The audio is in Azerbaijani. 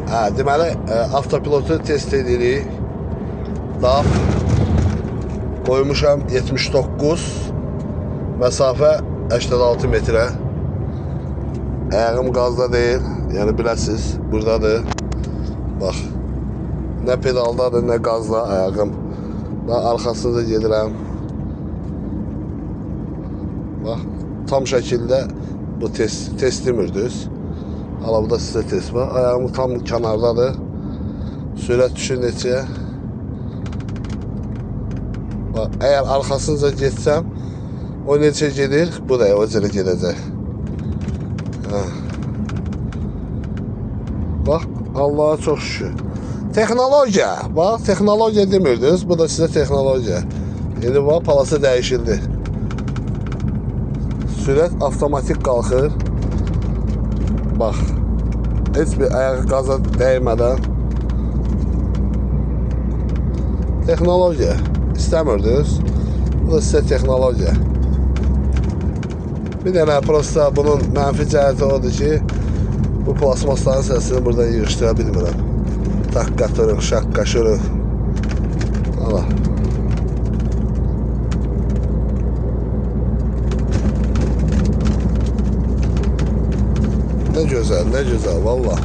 Hə, deməli, avtopilotu test edirik. DAF qoymuşam 79, məsafə 86 metrə. Ayağım qazda deyil, yəni biləsiniz, buradadır. Bax, nə pedaldadır, nə qazda ayağım. Daha arxasında gedirəm. Bax, tam şəkildə bu test demir düz. Hala bu da sizə test var. Ayağım tam kənardadır. Sürət düşür neçəyə. Bax, əgər arxasınca getsəm, o neçə gedir? Bu da o cürə gedəcək. Hə. Bax, Allaha çox şükür. Texnologiya. Bax, texnologiya demirdiniz. Bu da sizə texnologiya. İndi bax, palası dəyişildi. Sürət avtomatik qalxır. Bax, heç bir ayağı qaza dəymədən. Texnologiya. İstəmirdiniz. Bu da sizə texnologiya. Bir dənə prosta bunun mənfi cəhəti odur ki, bu plasmasların səsini burada yığışdıra bilmirəm. Taqqatırıq, şaqqaşırıq. Allah. Nə gözəl, nə gözəl, vallah.